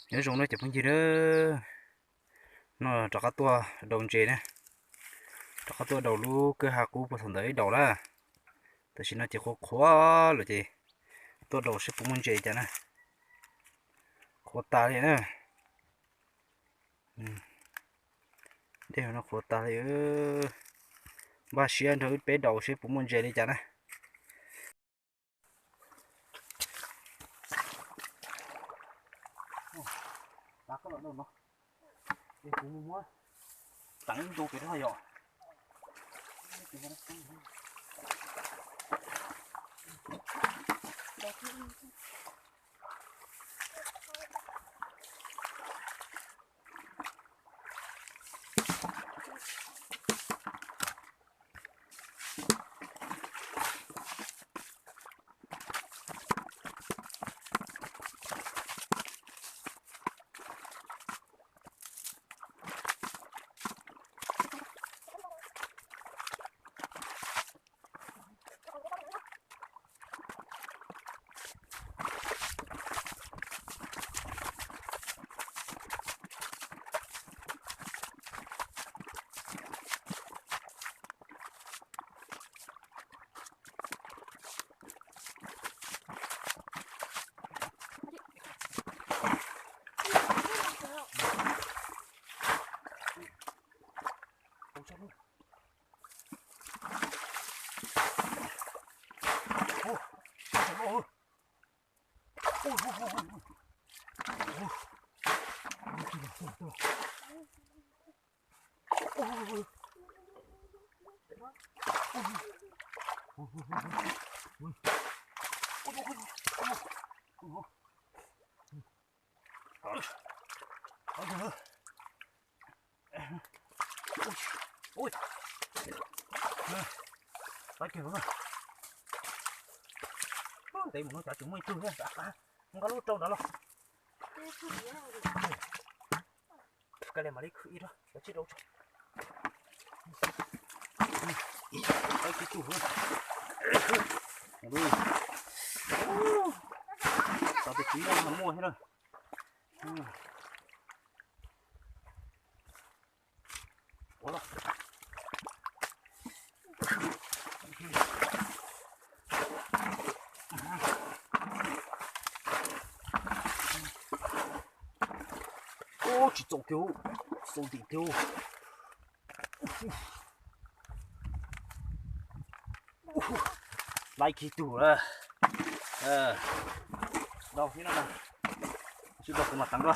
Nyob zoo na cov phooj ywg na, no rov qab tuaj daus ntses na, rov qab tuaj daus lub kwj ha qub puag thaum ntawd ib daus na. Tam sim no ces qhuav qhuav lawm ces tuaj daus seb puas muaj ntses cas na. Qhuav tas li na. Dej no qhuav tas li. Npaj siab nrog wb peb daus seb puas muaj ntses li cas na. Ua, ntev mus no xyov tsis muaj ib tug thiab, nqa lub rau ntawd los. Kav liam mam li khwv ib rab, xyov tsib rau tso. Ib tug. Tos tus txiv no muaj thiab na. Ua los. Ub, tsis txaus kiag, txaus ntim kiag. Laib kiag tug lawm. Dau thiab no na. Tsis dau kuv mam teev dua.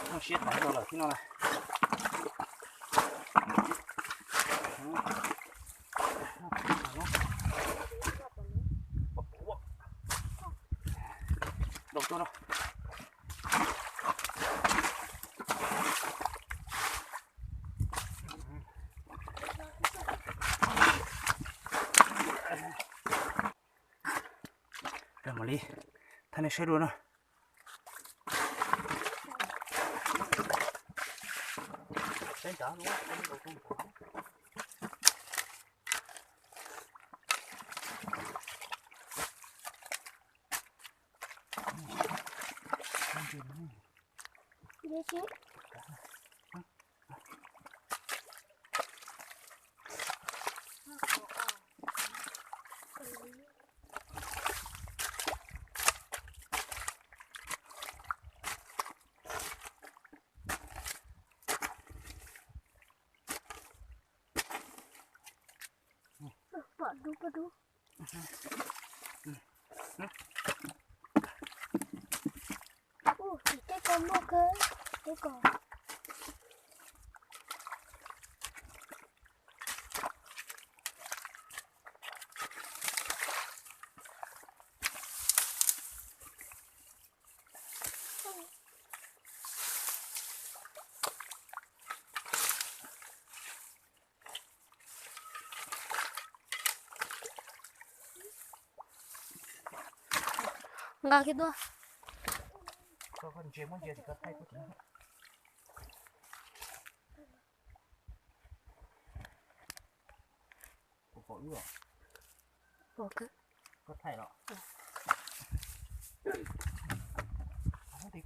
Muaj siab teev dua lawm thiab no na. Dau tuaj no. Mam li thaj nej saib dua na. Pom dub, pom dub. Ub, tim tej ko muaj kawg, tim tej ko. Nqa kiag tuaj. Koj ntsia muab ntsia tsis koj thaij kuj tsis. Kuv pom wb os. Pom kawg. Koj thaij los. Koj thaij.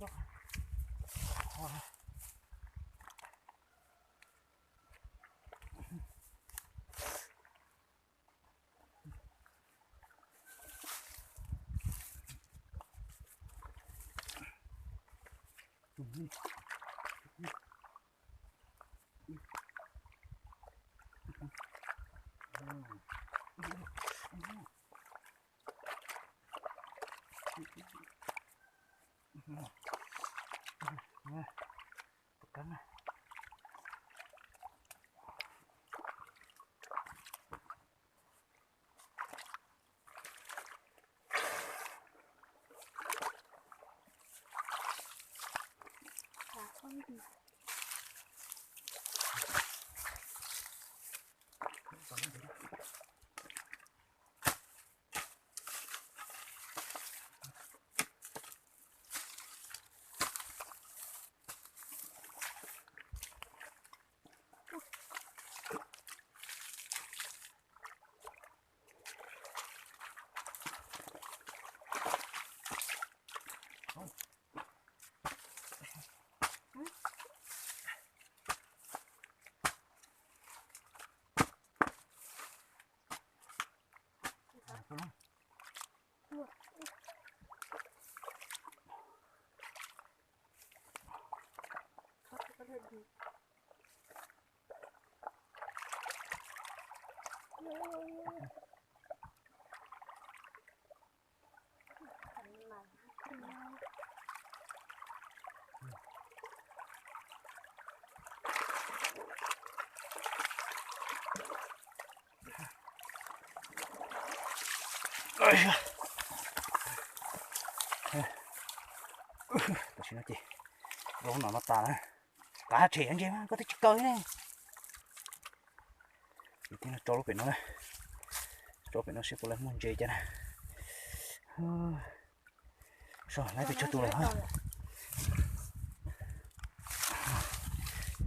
Tam sim no ces lub no no tas na. Kav tshem ntses mas koj twb tsis kaw ne. Ces tib no rau lub pem no na, rau pem no seb puas muaj ntses cas na. Seb lawv pem tsawg tus lawm.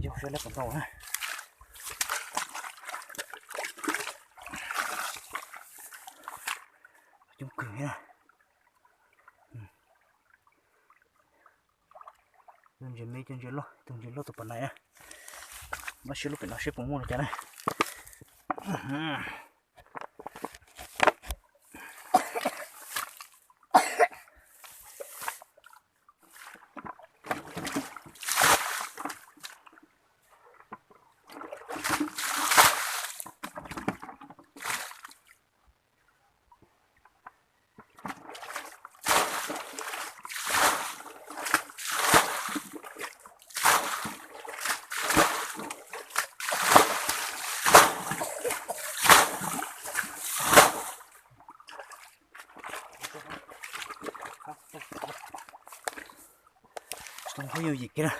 Yog seb lawv puas ntau na. Coob kawg na. Cov ntses me cov ntses loj, tus ntses loj tus pas nais na. Npaj siab lub pem no seb puas muaj li cas na. Tsis tau qhov yooj yim kiag na.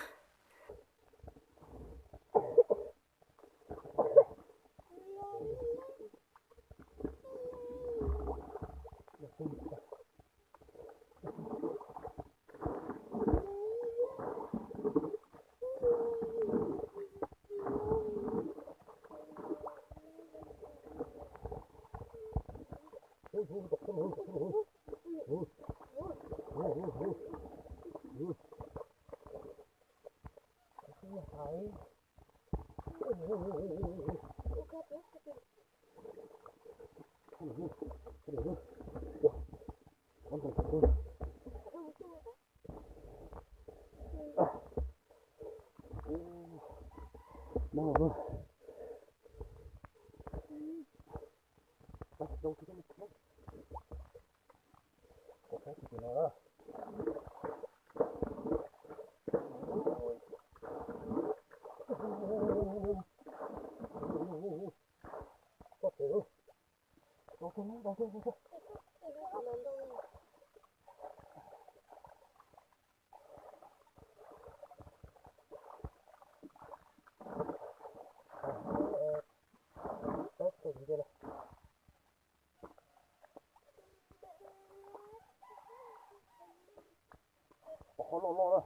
Qhov loj loj lawm.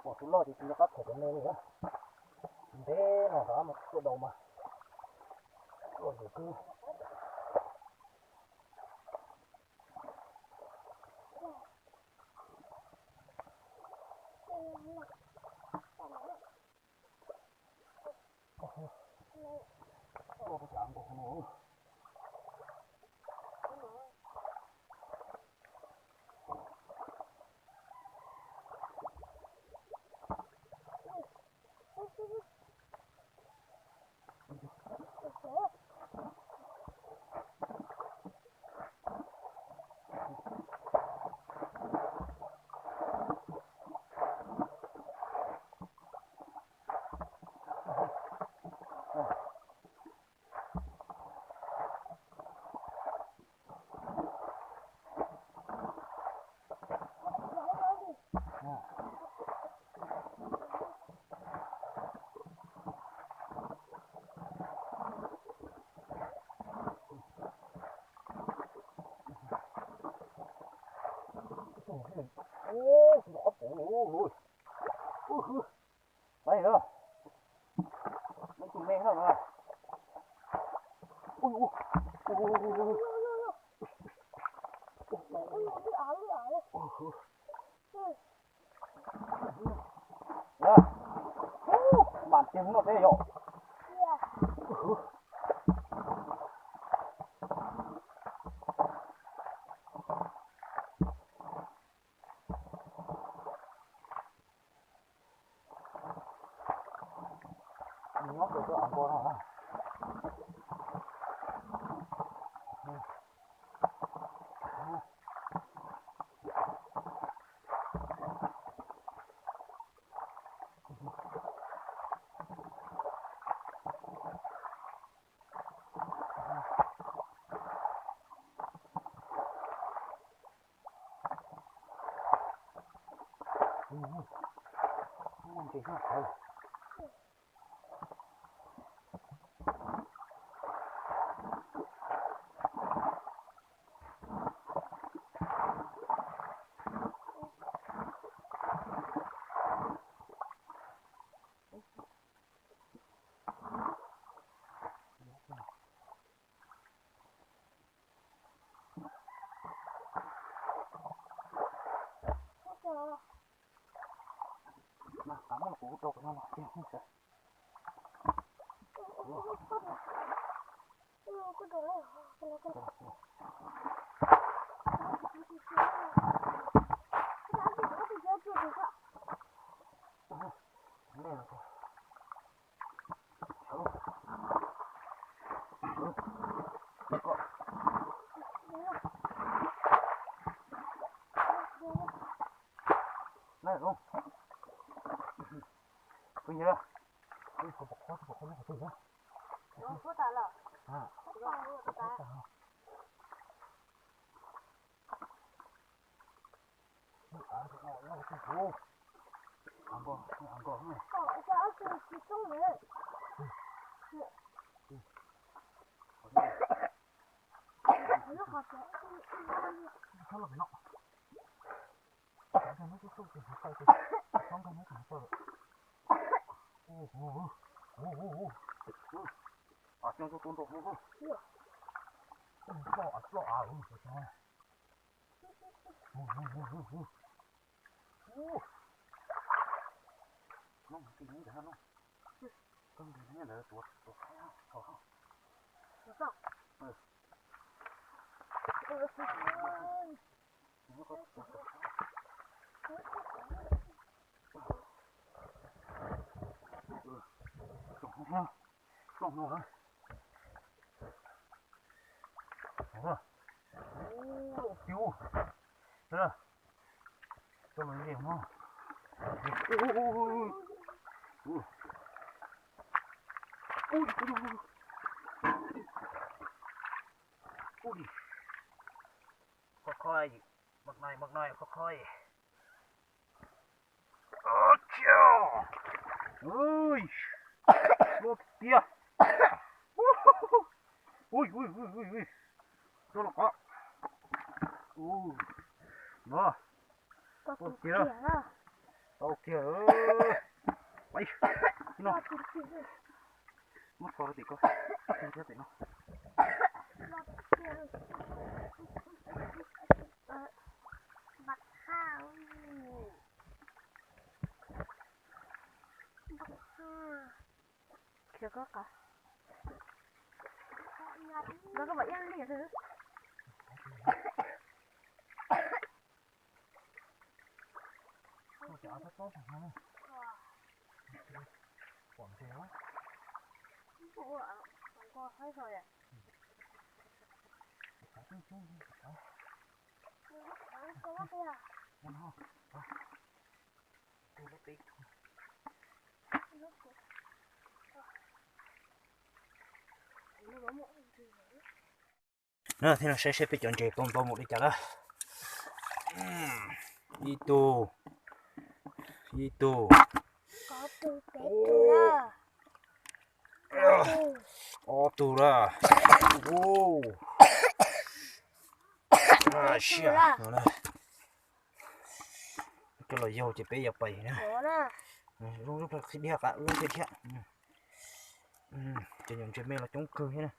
Pom tus loj ces tsis nco qab them cov me li. Ntev no rov mas tuaj daus mas tuaj zus xwb. Ub, tus qhov pum ub, ub, ub, ub, ub, tus me no. Ub, ub, ub, ub, ub, ub. Mam tiag no peb yom. Nyob pem tus av npua no. Ntses noj qhauv. Mas kav muab kuv rau no los tiag sawv. Phooj ywg, phooj ywg, phooj ywg, phooj ywg. Kho kho, mag nai mag nai kho kho. Ua ciav, ua tiag. Ui ui ui ui, tuaj los qab. Ua, no, ua kiag, tau kiag. Ib no, muab tso rau tim ko, thiab tim no. Khiav koj qab. Koj, koj mam ib liam xwb. Na, thiab no saib seb peb cov ntses tau ntau mus li cas lawm. Ib tug, ib tug, ob tug lawm. Coj los yaug ces peb yuav pais na. Zoo zoo qhib dhia, zoo qhib dhia. Cov nyuam ntses me los coob kawg thiab na.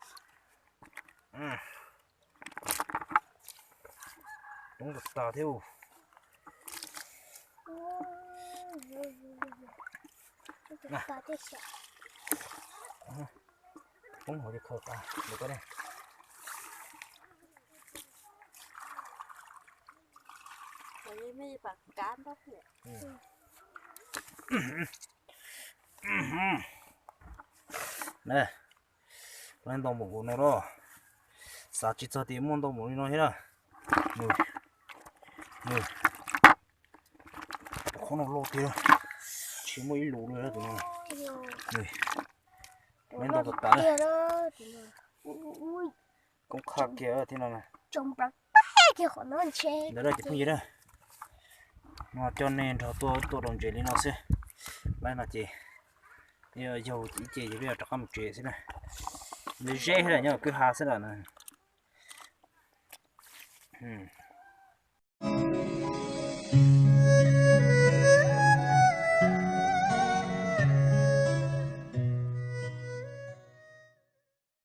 Coob tas tas thiab. Poob hauv li khaws tas ntawm ko ne. Laib ntau npaum nkaus no los, xav tsis txog tias muaj ntau npaum li no thiab na. Qhov no loj tiag, tsis muaj ib lus li tus no. Laib ntau tas tas. Koob qhaj kiag thiab no. Ntawd ces phooj ywg na, no coj nej nrog tuaj tuaj daus ntses li no xwb. Laib no ces yaug ib ce ces peb yuav rov qab mus tsev xwb na. Ze ze thiab nyob kwj ha xwb na.